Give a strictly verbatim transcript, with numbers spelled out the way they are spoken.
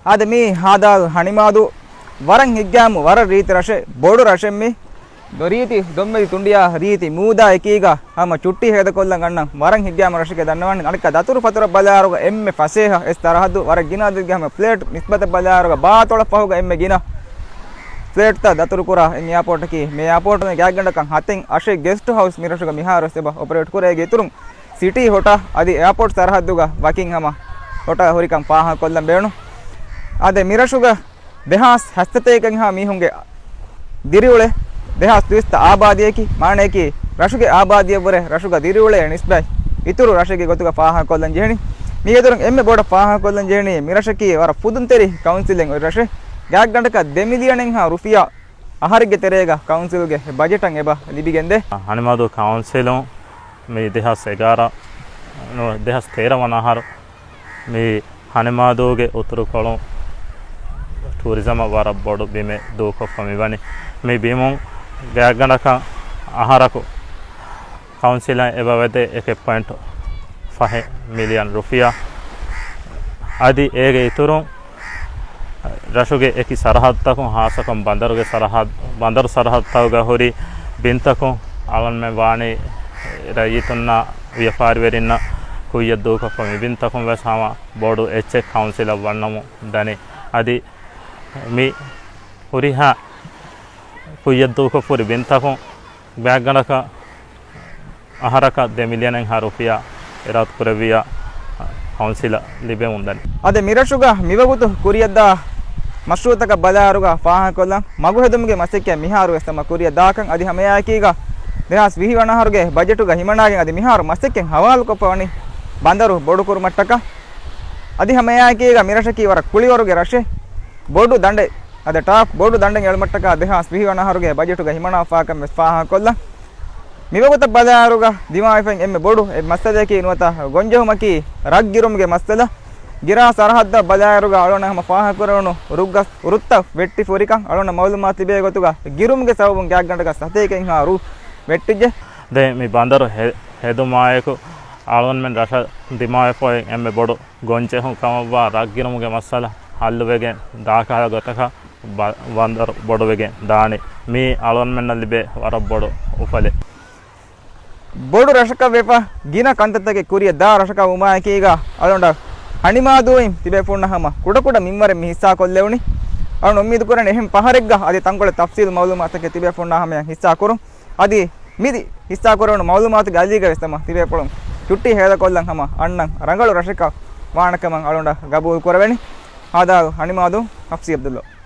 އަދި މީ ހާދާލު ހަނިމާދޫ ވަރަށް ހިތްގައިމު ވަރަށް ރީތި ރަށެއް، ބޮޑު ރަށެއް މީ. ރީތި ދޮންވެލި ތުނޑިއާ ރީތި މޫދާ އެކީގަ ހަމަ ޗުއްޓީ ހޭދަކޮށްލަން އަންނަން ވަރަށް ހިތްގައިމު ރަށެކޭ ދަންނަވަން. އަނެއްކާ ދަތުރު ފަތުރަށް ބަލާއިރުގަ އެންމެ ފަސޭހަ އެ ސަރަހައްދު ވަރަށް ގިނަ އަދަދެއްގެ ހަމަ ފްލައިޓް ނިސްބަތަށް ބަލާއިރުގަ ބާ އަތޮޅަށް ފަހުގަ އެންމެ ގިނަ ފްލައިޓްތައް ދަތުރުކުރާ އެއް އެއާޕޯޓަކީ. މި އެއާޕޯޓުގެ ގާތްގަނޑަކަށް ހަތެއް އަށެއް ގެސްޓް ހައުސް މިރަށުގަ މިހާރުވެސް އެބަ އޮޕަރޭޓް ކުރޭ. އޭގެ އިތުރުން ސިޓީ ހޮޓަ އަދި އެއާޕޯޓް ސަރަހައްދުގަ ވަކިން ހަމަ ހޮޓަ ހުރިކަން ފާހަގަކޮށްލަން ބޭނުން. އާދެ، މިރަށުގަ ދެހާސް ހަތްސަތޭކައިންހާ މީހުންގެ ދިރިއުޅޭ. ދެހާސް ދުއިސައްތަ އާބާދީއަކީ، މާނަޔަކީ ރަށުގެ އާބާދީއަށްވުރެ ރަށުގަ ދިރިއުޅޭ ނިސްބަތް އިތުރު ރަށެއްގެ ގޮތުގަ ފާހަގަކޮށްލަން ޖެހެނީ. މީގެ އިތުރުން އެންމެ ބޮޑަށް ފާހަގަކޮށްލަން ޖެހެނީ މިރަށަކީ ވަރަށް ފުދުންތެރި ކައުންސިލެއް އޮތް ރަށެއް. ގާތްގަނޑަކަށް ދެ މިލިއަނެއްހާ ރުފިޔާ އަހަރެއްގެ ތެރޭގަ ކައުންސިލްގެ ބަޖެޓަށް އެބަ ލިބިގެންދޭ. ހަނިމާދޫ ކައުންސިލުން މި ދެހާސް އެގާރަ، ނޫ، ދެހާސް ތޭރަ ވަނަ އަހަރު މި ހަނިމާދޫގެ އުތުރުކޮޅުން ޓޫރިޒަމަށް ވަރަށް ބޮޑު ބިމެއް ދޫކޮށްފަ މިވަނީ. މި ބިމުން ގާތްގަނޑަކަށް އަހަރަކު ކައުންސިލަށް އެބަ ވެދޭ އެކެއް ޕޮއިންޓު ފަހެއް މިލިއަން ރުފިޔާ. އަދި އޭގެ އިތުރުން ރަށުގެ އެކި ސަރަހައްދުތަކުން، ހާއްސަކޮށް ބަނދަރުގެ ސަރަހައްދު، ބަނދަރު ސަރަހައްދުތަކުގަ ހުރި ބިންތަކުން އަޅުންމެން ވާނީ ރައްޔިތުންނާ ވިޔަފާރިވެރިންނަށް ކުއްޔަށް ދޫކޮށްފަ މި ބިންތަކުން ވެސް ހަމަ ބޮޑު އެއްޗެއް ކައުންސިލަށް ވަންނަމުން ދަނީ. އަދި މި ހުރިހާ ކުއްޔަށް ދޫކޮށްފަ ހުރި ބިންތަކުން ގާތްގަނޑަކަށް އަހަރަކަށް ދެ މިލިއަނެއްހާ ރުފިޔާ އިރާދަކުރެއްވިޔާ ކައުންސިލަށް ލިބެމުންދަނީ. އަދި މިރަށުގަ މިވަގުތު ކުރިއަށްދާ މަޝްރޫއުތަކަށް ބަލާއިރުގަ ފާހަގަކޮށްލަން، މަގުހެދުމުގެ މަސައްކަތް މިހާރުވެސް ހަމަ ކުރިއަށްދާކަން. އަދި ހަމައެއާއެކީގަ ދެހާސް ވިހި ވަނަ އަހަރުގެ ބަޖެޓުގަ ހިމަނާގެން އަދި މިހާރު މަސައްކަތް ހަވާލުކޮށްފަ ވަނީ ބަނދަރު ބޮޑުކުރުމަށްޓަކާ. އަދި ހަމައެއާއެކީގަ މިރަށަކީ ވަރަށް ކުޅިވަރުގެ ރަށެއް. ބޮޑު ދަނޑެއް، އަދި ޓާފް ބޮޑު ދަނޑެއް އެޅުމަށްޓަކާ ދެހާސް ވިހި ވަނަ އަހަރުގެ ބަޖެޓުގަ ހިމަނާފާކަން ވެސް ފާހަގަކޮށްލަން. މިވަގުތަށް ބަލާއިރުގަ ދިމާވެފައި އެންމެ ބޮޑު އެއް މައްސަލައަކީ ނުވަތަ ގޮންޖެހުމަކީ ރަށްގިރުމުގެ މައްސަލަ. ގިރާ ސަރަހައްދަށް ބަލާއިރުގަ އަޅުގަނޑަށް ހަމަ ފާހަގަކުރެވުނު ރުއްގަސް ރުއްތައް ވެއްޓިފަ ހުރިކަން އަޅުގަނޑަށް މައުލޫމާތު ލިބޭ ގޮތުގަ ގިރުމުގެ ސަބަބުން ގާތްގަނޑަކަށް ސަތޭކައިންހާ ރުއް ވެއްޓިއްޖެ. ދެން މި ބަނދަރު ހެ-، ހެދުމާއެކު އަޅުގަނޑުމެން ރަށަށް ދިމާވެފައި އެންމެ ބޮޑު ގޮންޖެހުން ކަމަށްވާ ރަށްގިރުމުގެ މައްސަލަ ހައްލުވެގެން ދާކަހަލަ ގޮތަކަށް ބަ-، ބަނދަރު ބޮޑުވެގެން ދާނީ. މީ އަޅުގަނޑުމެންނަށް ލިބޭ ވަރަށް ބޮޑު އުފަލެއް. ބޮޑު ރަށަކަށް ވެފަ ގިނަ ކަންތައްތަކެއް ކުރިއަށް ދާ ރަށަކަށް ވުމާއެކީގަ އަޅުގަނޑަށް ހަނިމާދޫއިން ތިބޭފުޅުންނަށް ހަމަ ކުޑަކުޑަ މިންވަރެއް މި ހިއްސާ ކޮށްލެވުނީ. އަޅުގަނޑު އުއްމީދު ކުރަނީ އެހެން ފަހަރެއްގަ އަދި ތަންކޮޅެއް ތަފްސީލު މައުލޫމާތުތަކެއް ތިބޭފުޅުންނާ ހަމަޔަށް ހިއްސާ ކުރުން. އަދި މި ހިއްސާ ކުރެވުނު މައުލޫމާތުގެ އަލީގަ ވެސް ހަމަ ތިބޭފުޅުން ޗުއްޓީ ހޭދަކޮށްލަން ހަމަ އަންނަން ރަނގަޅު ރަށަކަށް ވާނެ ކަމަށް އަޅުގަނޑަށް ގަބޫލު ކުރެވެނީ. ހާދާލު ހަނިމާދޫ، ހަފްސީ އަބްދުﷲ.